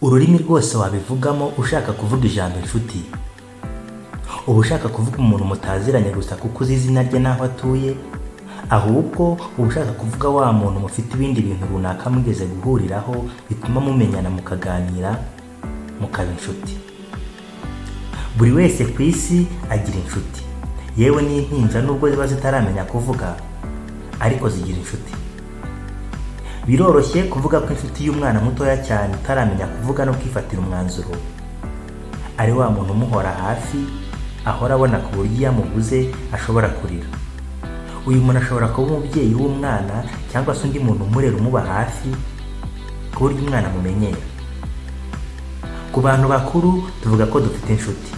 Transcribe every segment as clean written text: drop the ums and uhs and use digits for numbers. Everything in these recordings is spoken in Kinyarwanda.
Ururimi rwose wabivugamo ushaka kuvuga ijambo inshuti, uba ushaka kuvuga umuntu mutaziranye gusa kuko uzi izina rye n'aho atuye, ahubwo uba ushaka kuvuga wa muntu mufite ibindi bintu runaka mugeze guhuriraho bituma mumenyana, mukaganira, mukaba inshuti. Buri wese ku isi agira inshuti, yewe n'impinja nubwo ziba zitaramenya kuvuga ariko zigira inshuti. Biroroshye kuvuga ko inshuti y'umwana mutoya cyane utaramenya kuvuga no kwifatira umwanzuro ari wa muntu umuhora hafi, ahora abona, ku buryo iyo amubuze ashobora kurira. Uyu muntu ashobora kuba umubyeyi w'umwana cyangwa se undi muntu umurera umuba hafi ku buryo umwana amumenyera. Ku bantu bakuru tuvuga ko dufite inshuti.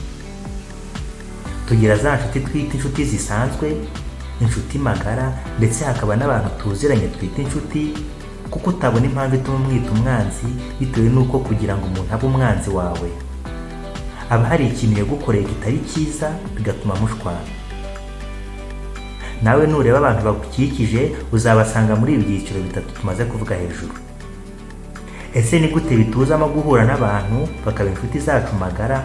Tugira za nshuti twita inshuti zisanzwe, inshuti magara, ndetse hakaba n'abantu tuziranye twita inshuti, kuko utabona impamvu ituma umwita umwanzi, bitewe n'uko kugira ngo umuntu abe umwanzi wawe aba hari ikintu yagukoreye kitari cyiza bigatuma mushwana. Nawe nureba abantu bagukikije uzabasanga muri ibi byiciro bitatu tumaze kuvuga hejuru. Ese ni gute bituzamo guhura n'abantu bakaba inshuti zacu magara,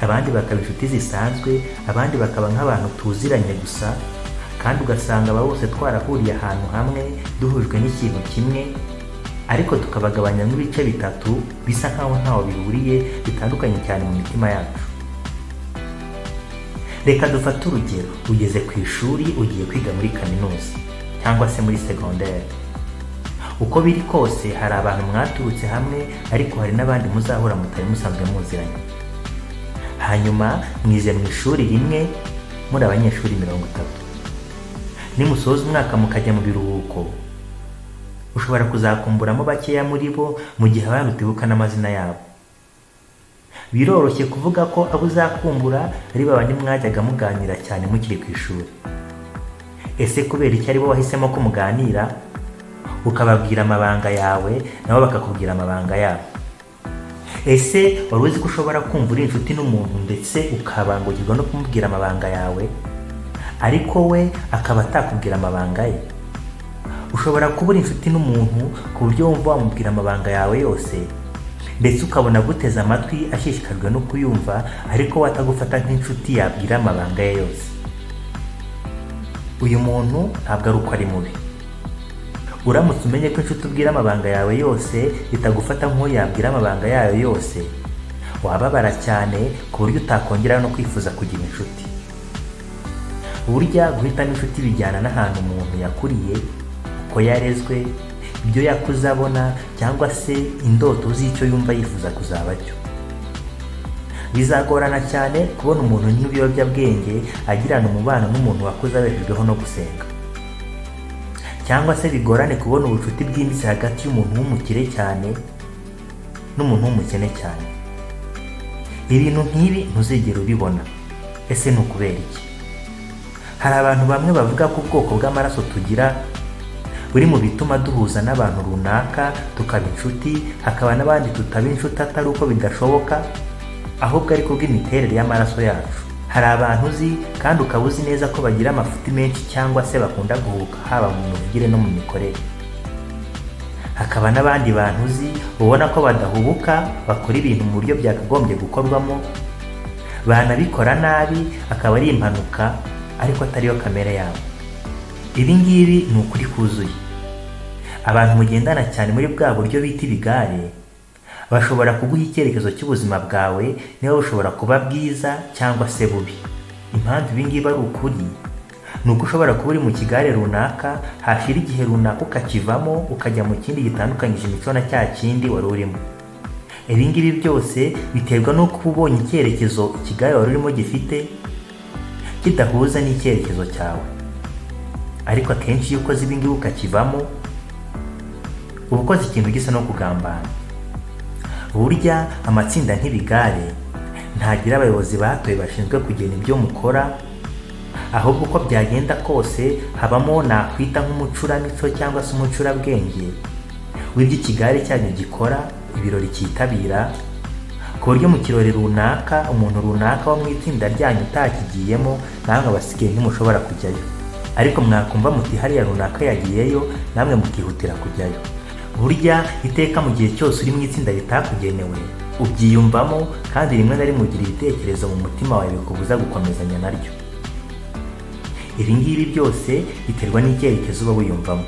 abandi bakaba inshuti zisanzwe, abandi bakaba nk'abantu tuziranye gusa, kandi ugasanga aba bose twarahuriye ahantu hamwe duhujwe n'ikintu kimwe, ariko tukabagabanyamo ibice bitatu bisa nkaho ntaho bihuriye, bitandukanye cyane mu mitima yacu? Reka dufate urugero. Ugeze ku ishuri, ugiye kwiga muri kaminuza cyangwa se muri segonderi. Uko biri kose hari abantu mwaturutse hamwe, ariko hari n'abandi muzahura mutari musanzwe muziranye. Hanyuma mwize mu ishuri rimwe muri abanyeshuri 30. Nimusoza umwaka mukajya mu biruhuko, ushobora kuzakumburamo bakeya muri bo, mu gihe abandi utibuka n'amazina yabo. Biroroshye kuvuga ko abo uzakumbura ari babandi mwajyaga muganira cyane mukiri ku ishuri. Ese kubera iki aribo wahisemo ko muganira, ukababwira amabanga yawe, nabo bakakubwira amabanga yabo? Ese wari uzi ko ushobora kumva uri inshuti n'umuntu, ndetse ukabangukirwa no kumubwira amabanga yawe, ariko we akaba atakubwira amabanga ye? Ushobora kuba uri inshuti n'umuntu ku buryo wumva wamubwira amabanga yawe yose, ndetse ukabona aguteze amatwi ashishikajwe no kuyumva, ariko we atagufata nk'inshuti yabwira amabanga ye yose. Uyu muntu ntabwo ari uko ari mubi. Uramutse umenye ko inshuti ubwira amabanga yawe yose itagufata nk'uwo yabwira amabanga yayo yose, wababara cyane ku buryo utakongera no kwifuza kugira inshuti. Burya guhitamo inshuti bijyana n'ahantu umuntu yakuriye, uko yarezwe, ibyo yakuze abona, cyangwa se indoto z'icyo yumva yifuza kuzaba cyo. Bizagorana cyane kubona umuntu unywa ibiyobyabwenge agirana umubano n'umuntu wakuze abeshejweho no gusenga, cyangwa se bigorane kubona ubucuti bwimbitse hagati y'umuntu w'umukire cyane n'umuntu w'umukene cyane. Ibintu nk'ibi ntuzigera ubibona. Ese ni ukubera iki? Hari abantu bamwe bavuga ko ubwoko bw'amaraso tugira buri mu bituma duhuza n'abantu runaka tukaba inshuti, hakaba n'abandi tutaba inshuti, atari uko bidashoboka, ahubwo ari kubw'imiterere y'amaraso yacu. Hari abantu uzi kandi ukaba uzi neza ko bagira amafuti menshi cyangwa se bakunda guhubuka, haba mu mivugire no mu mikorere. Hakaba n'abandi bantu uzi ubona ko badahubuka, bakora ibintu mu buryo byakagombye gukorwamo, banabikora nabi akaba ari impanuka, ariko atariyo kamere yabo. Ibi ngibi ni ukuri kuzuye. Abantu mugendana cyane muri bwa buryo bita ibigare bashobora kuguha icyerekezo cy'ubuzima bwawe, niba bushobora kuba bwiza cyangwa se bubi. Impamvu ibi ngibi ari ukuri ni uko ushobora kuba uri mu kigare runaka, hashira igihe runaka ukakivamo, ukajya mu kindi gitandukanyije imico na cya kindi wari urimo. Ibi ngibi byose biterwa n'uko uba ubonye icyerekezo ikigare wari urimo gifite kidahuza n'icyerekezo cyawe. Ariko akenshi iyo ukoze ibi ngibi ukakivamo, uba ukoze ikintu gisa no kugambana. Burya amatsinda nk'ibigare ntagira abayobozi batoye bashinzwe kugena ibyo mukora, ahubwo uko byagenda kose habamo nakwita nk'umucuramico cyangwa se umucurabwenge w'ibyo ikigare cyanyu gikora, ibirori cyitabira, ku buryo mu kirori runaka umuntu runaka wo mu itsinda ryanyu utakigiyemo, namwe abasigaye ntimushobora kujyayo, ariko mwakumva muti hariya runaka yagiyeyo, namwe mukihutira kujyayo. Burya iteka mu gihe cyose uri mu itsinda ritakugenewe, ubyiyumvamo, kandi rimwe na rimwe ugira ibitekerezo mu mutima wawe bikubuza gukomezanya naryo. Ibi ngibi byose biterwa n'icyerekezo uba wiyumvamo.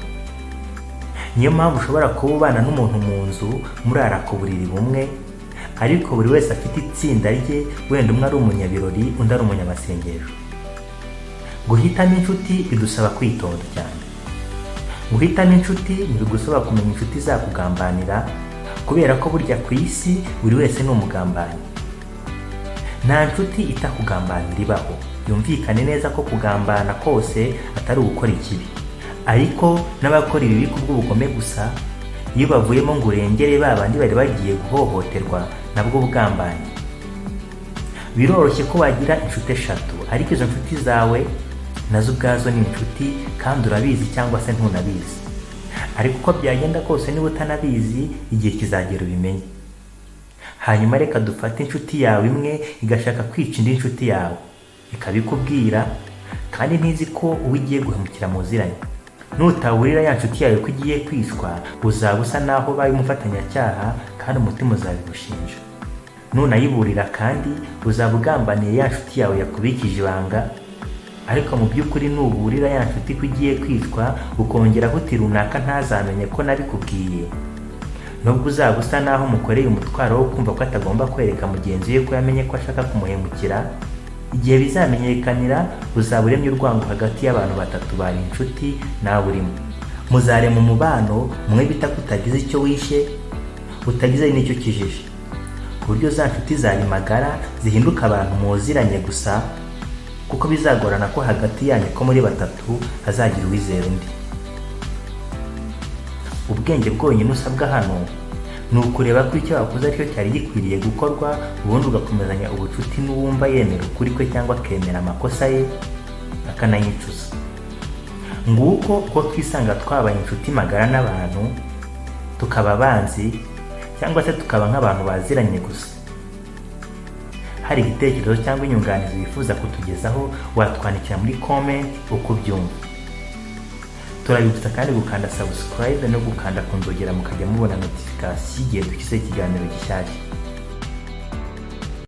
Niyo mpamvu ushobora kuba ubana n'umuntu mu nzu, murara ku buriri bumwe, ariko buri wese afite itsinda rye, wenda umwe ari umunyabirori, undi ari umunyamasengesho. Guhitamo inshuti bidusaba kwitonda cyane. Guhitamo inshuti ntibigusaba kumenya inshuti izakugambanira, kubera ko burya ku isi buri wese ni umugambanyi. Nta nshuti itakugambanira ibaho. Yumvikane neza ko kugambana kose atari ugukora ikibi, ariko n'abakora ibibi kubw'ubugome gusa, iyo bavuyemo ngo urengere ba bandi bari bagiye guhohoterwa, nabwo bugambanyi. Biroroshye ko wagira inshuti eshatu, ariko izo nshuti zawe nazo ubwazo ni inshuti, kandi urabizi cyangwa se ntunabizi. Ariko uko byagenda kose, niba utanabizi, igihe kizagera ubimenye. Hanyuma reka dufate inshuti yawe imwe igashaka kwica indi nshuti yawe, ikabikubwira, kandi ntizi ko uwo igiye guhemukira muziranye. Nutaburira ya nshuti yawe ko igiye kwicwa, uzaba usa naho ubaye umufatanyacyaha, kandi umutima uzabigushinja. Nunayiburira kandi, uzaba ugambaniye ya nshuti yawe yakubikije ibanga. Ariko mu by'ukuri, nuburira ya nshuti ko igiye kwicwa, ukongeraho uti: "Runaka ntazamenye ko nabikubwiye," nubwo uzaba usa naho umukoreye umutwaro wo kumva ko atagomba kwereka mugenzi we ko yamenye ko ashaka kumuhemukira, igihe bizamenyekanira uzaba uremye urwango hagati y'abantu batatu bari inshuti nawe urimo. Muzarema umubano mwe bita ko utagize icyo wishe, utagize n'icyo ukijije, ku buryo za nshuti zari magara zihinduka abantu muziranye gusa, kuko bizagorana ko hagati yanyu ko muri batatu hazagira uwizera undi. Ubwenge bwonyine usabwa hano ni ukureba ko icyo wakoze aricyo cyari gikwiriye gukorwa, ubundi ugakomezanya ubucuti n'uwumva yemera ukuri kwe cyangwa akemera amakosa ye akanayicuza. Nguko uko twisanga twabaye inshuti magara n'abantu, tukaba abanzi, cyangwa se tukaba nk'abantu baziranye gusa. Hari igitekerezo cyangwa inyunganizi wifuza kutugezaho, watwandikira muri comment uko ubyumva. Turabibutsa kandi gukanda subscribe no gukanda ku nzogera, mukajya mubona notification igihe dushyizeho ikiganiro gishyashya.